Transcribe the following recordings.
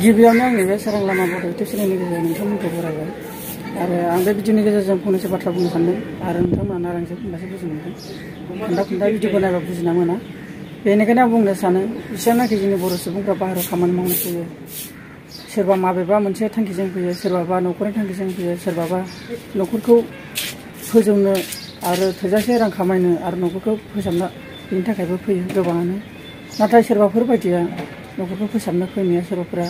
गिबियावनो आंनि बे सोरां लामा बर' इउटुब चेनेलनि गेजेरजों नोंथांमोनखौ बरायबाय आरो आं बे भिडिअनि गेजेरजों फंनैसो बाथ्रा बुंनो सानदों आरो नोंथांमोना नारांजों होनबासो बुजि मोनगोन खन्दा भिडिअखौ नायबा बुजिना मोना बेनिखायनो आं बुंनो सानो जेसेबांनाखि जोंनि बर' सुबुंफ्रा बाहेरायाव खामानि मावनो फैयो सोरबा माबेबा मोनसे थांखिजों फैयो सोरबाबा न'खरनि थांखिजों फैयो सोरबाबा न'खरखौ फोजौनो आरो थोजासे रां खामायनो आरो न'खरखौ फोसाबनो बेनि थाखायबो फैयो गोबाङानो नाथाय सोरबाफोर बायदिया न'खरखौ फोसाबनो फैनाया सोरबाफोरा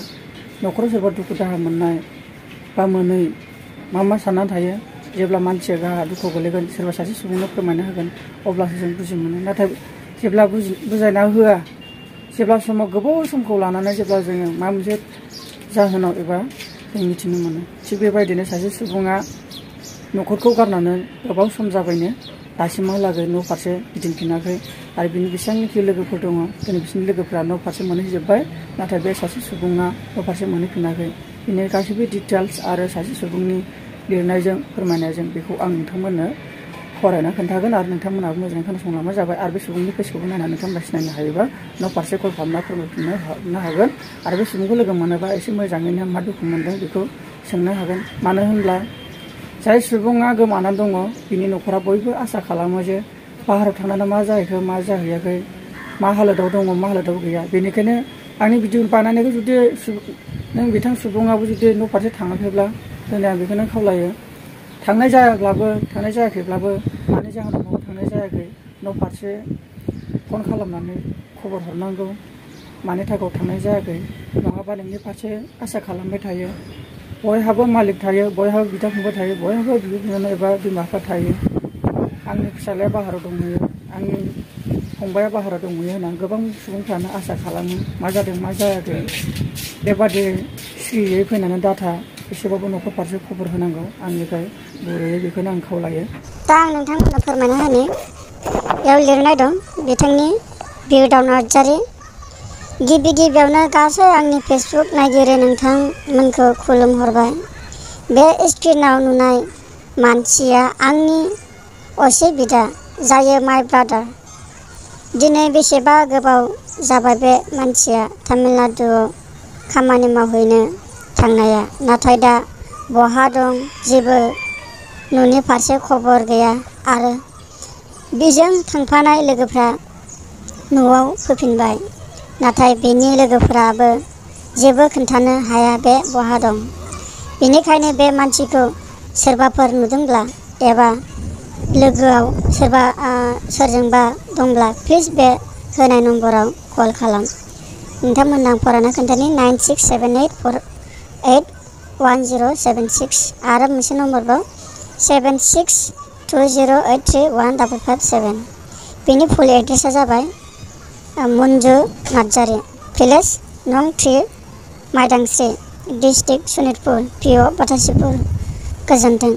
न'खराव सोरबा दुखु दाहा मोननाय बा मोनै मा साननानै थायो जेब्ला मानसिया गाहा दुखु गोलैगोन सोरबा सासे सुबुंनो फोरमायना होगोन अब्लासो जों बुजि मोनो नाथाय जेब्ला बुजायना होआ जेब्ला समाव गोबाव समखौ लानानै जेब्ला जोङो माबा मोनसे जाहोनाव एबा जों मिथिनो मोनो थिग बेबायदिनो सासे सुबुङा न'खरखौ गारनानै गोबाव सम जाबायनो दासिमहालागै न' फारसे गिदिंफिनाखै आरो बिनि बेसेबांनाखि लोगोफोर दङ दिनै बिसोरनि लोगोफोरा न' फारसे मोनहैजोब्बाय नाथाय बे सासे सुबुङा न' फारसे मोनहैफिनाखै बिनि गासैबो डिटेल्स आरो सासे सुबुंनि लिरनायजों फोरमायनायजों बेखौ आं नोंथांमोननो फरायना खोन्थागोन आरो नोंथांमोनाबो मोजाङै खोनासंलांबानो जाबाय आरो बे सुबुंनि फेसखौबो नायनानै नोंथांमोना सिनायनो हायोबा न' फारसे कल खालामना फोरमायफिननो हागोन आरो बे सुबुंखौ लोगो मोनोबा एसे मोजाङैनो मा दुखु मोनदों बेखौ सोंनो हागोन मानो होनब्ला जाय सुबुङा गोमानानै दङ बिनि न'खरा बयबो आसा खालामो जे बाहेरायाव थांनानै मा जाहैखो मा जाहैयाखै मा हालोदाव दङ मा हालोदाव गैया बेनिखायनो आंनि भिडिअ बानायनायखौ जुदि नों बिथां सुबुङाबो जुदि न' फारसे थाङाखैब्ला दिनै आं बेखौनो खावलायो थांनाय जायाखैब्लाबो मानि जाहोनाव थांनाय जायाखै न' फारसे फन खालामनानै खबर हरनांगौ मानि थाखाय थांनाय जायाखै नङाबा नोंनि फारसे आसा खालामबाय थायो बयहाबो मालिक थायो बयहाबो बिदा फंबाय थायो बयहाबो बिब' बिनानाव एबा बिमा बिफा थायो आंनि फिसालाया बाहेरायाव दंहैयो आंनि फंबाया बाहेरायाव दंहैयो होननानै गोबां सुबुंफ्रानो आसा खालामो मा जादों मा जायाखै बेबादि सिरियै फैनानै डाटा एसेबाबो न'खर फारसे खबर होनांगौ आंनिफ्राय गुरैयै बेखौनो आं खावलायो दा आं नोंथांमोननो फोरमायना होनि बेयाव लिरनाय दं बिथांनि बिरदाव नार्जारि गिबियावनो गासै आंनि फेसबुक नायगिरि नोंथांमोनखौ खुलुमहरबाय बे स्क्रिनाव नुनाय मानसिया आंनि असे बिदा जायो माय ब्रादार दिनै बेसेबा गोबाव जाबाय बे मानसिया तामिलनाडुआव खामानि मावहैनो थांनाया नाथाय दा बहा दं जेबो न'नि फारसे खबर गैया आरो बेजों थांफानाय लोगोफ्रा न'आव फैफिनबाय नाथाय बेनि लोगोफोराबो जेबो खोन्थानो हाया बे बहा दं बेनिखायनो बे मानसिखौ सोरबाफोर नुदोंब्ला एबा लोगोआव सोरजोंबा दंब्ला प्लिज बे होनाय नम्बराव कल खालाम नोंथांमोननो आं फरायना खोन्थानि 9678481076 आरो मोनसे नम्बरबाव 7620831557 बेनि फुल एड्रेसा जाबाय मन्जु नार्जारि भिलेज नं 3 माइदांस्रि डिस्ट्रिक्ट सनितपुर पिअ बातासिपुर गोजोन्थों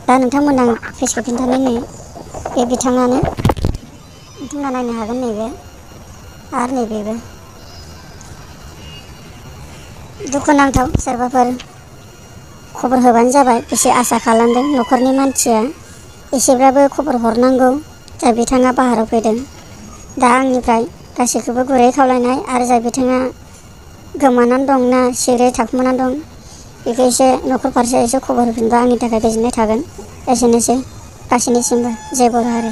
दा नोंथांमोना आं फेसबुक खिन्थानाय नै बे बिथाङानो नोंथांमोना नायनो हागोन नैबे आरो नैबेबो दुखुनांथाव सोरबाफोर खबर होबानो जाबाय बेसे आसा खालामदों न'खरनि मानसिया एसेब्लाबो खबर हरनांगौ जाय बिथाङा बाहेरायाव फैदों दा आंनिफ्राय गासैखौबो गुरै खावलायनाय आरो जाय बिथाङा गोमानानै दं ना सिरियै थाखुमानानै दं बेखौ एसे न'खर फारसे एसे खबर होफिनबा आंनि थाखाय गोजोननाय थागोन एसेनोसै गासैनिसिमबो जय बर' हारि।